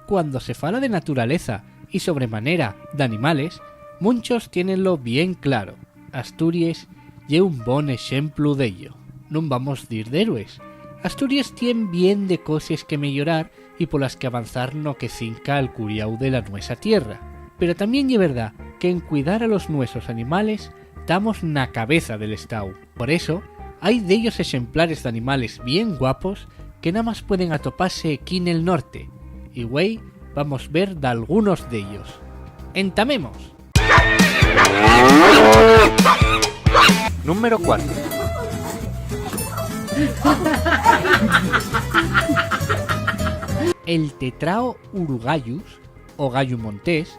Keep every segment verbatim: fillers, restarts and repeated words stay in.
Cuando se fala de naturaleza y, sobre manera, d'animales, munchos tiénenlo bien claro. Asturies ye un bon exemplu d'ello. Nun vamos dir d'héroes. Asturies tien bien de coses que meyorar y polas que avanzar no que cinca al curiáu de la nuesa tierra. Pero tamién ye verdá qu'en cuidar a los nuesos animales tamos na cabeza del Estáu. Por eso, hai dellos exemplares d'animales bien guapos que namás pueden atopase equí nel norte, y güei vamos ver dalgunos d'ellos. ¡Entamemos! Número cuatro. El tetrao urugayus, o gayu montés,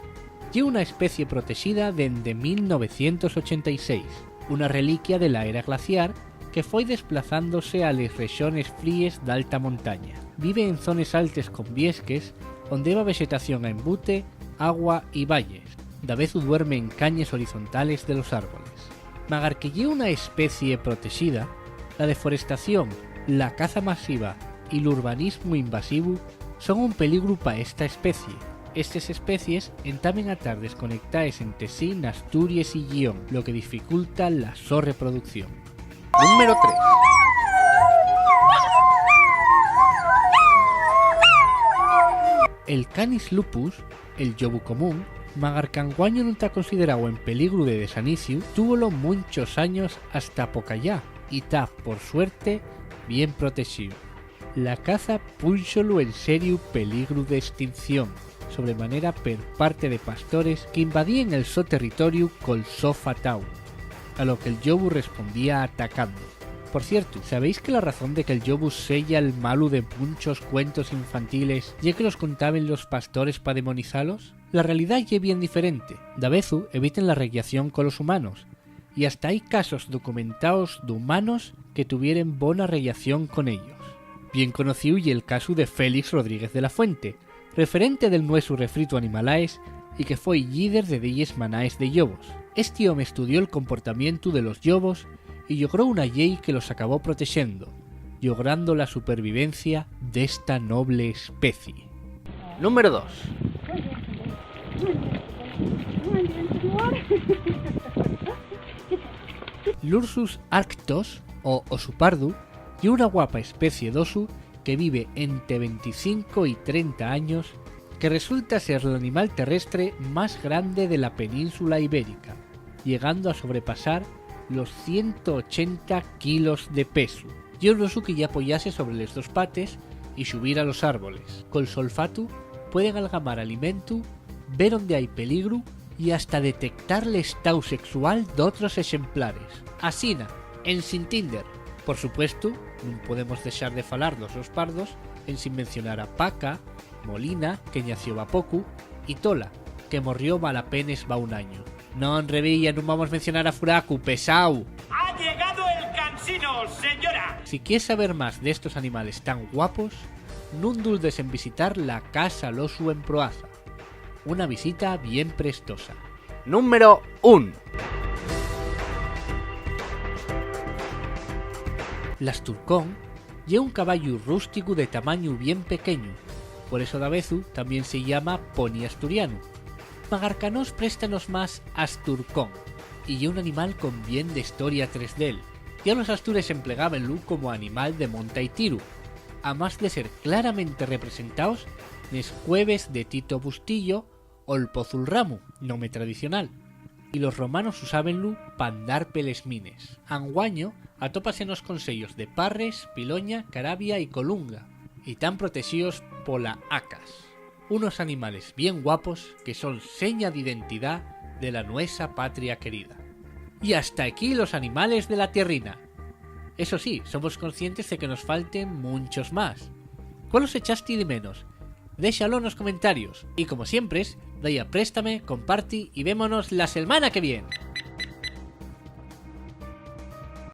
ye una especie protexida dende mil novecientos ochenta y seis, una reliquia de la era glaciar que foi desplazándose a les rexones fríes d'alta montaña. Vive en zones altes con viesques, onde heba vexetación a embute, agua y valles. Davezu duerme en cañes horizontales de los árboles. Magar que ye una especie protexida, la deforestación, la caza masiva y l'urbanismu invasivu son un peligru pa esta especie. Estes especies entamen a tar desconectaes ente sí n'Asturies y Llión, lo que dificulta la so reproducción. Número tres. El Canis lupus, el llobu común, magar qu'anguaño nun ta consideráu en peligru de desaniciu, túvolo munchos años hasta pocayá y ta, por suerte, bien protexíu. La caza púnxolu en seriu peligru d'estinción, sobre manera per parte de pastores qu'invadíen el so territoriu col so fatáu, a lo que'l llobu respondía atacando. Por ciertu, ¿sabéis que la razón de que'l llobu seya'l malu de munchos cuentos infantiles ye que los contaben los pastores pa demonizalos? La realidá ye bien diferente. Davezu eviten la rellación colos humanos, y hasta hai casos documentaos d'humanos que tuvieren bona rellación con ellos. Bien conocíu ye'l casu de Félix Rodríguez de la Fuente, referente del nuesu refritu Animalaes y que foi llíder de delles manaes de llobos. Esti home estudió'l comportamientu de los llobos y llogró una llei que los acabó protexendo, llogrando la supervivencia d'esta noble especie. Número dos. L'Ursus arctos, o osu pardu, ye una guapa especie d'osu que vive ente venticinco y trenta años, que resulta ser l'animal terrestre más grande de la península ibérica, llegando a sobrepasar los ciento ochenta kilos de pesu. Ye un osu que ye apoyase sobre les dos pates y xubir a los árboles. Col so olfatu pueden algamar alimentu, ver onde hai peligru y hasta detectar l'estáu sexual d'otros exemplares. Asina, ensin Tinder. Por supuestu, nun podemos dexar de falar d'osos pardos ensin mencionar a Paca, Molina, que ñació va pocu, y Tola, que morrió va apenes va un añu. Non, Revilla, nun vamos mencionar a Furacu, pesao. Ha llegado el cansino, señora. Si quies saber más d'estos animales tan guapos, nun duldes en visitar la Casa l'Osu en Proaza. Una visita bien prestosa. Número un. L'asturcón ye un caballu rústicu de tamañu bien pequeñu, por eso davezu tamién se llama poni asturianu. Magar qu'a nós préstanos más asturcón, y ye un animal con bien d'hestoria tres d'él. Ya los astures emplegábenlu como animal de monta y tiru, amás de ser claramente representaos nes cueves de Tito Bustillo o'l Pozulramu, nome tradicional, y los romanos usábenlu p'andar peles mines. Anguaño atópase nos conseyos de Parres, Piloña, Carabia y Colunga, y tán protexíos pola ACAS, unos animales bien guapos que son seña d'identidá de la nuesa patria querida. Y hasta equí los animales de la tierrina. Eso sí, somos conscientes de que nos falten munchos más. ¿Cuál os echasti de menos? Déxalo nos comentarios. Y como siempres, da-y a préstame, comparti y vémonos la selmana que vien.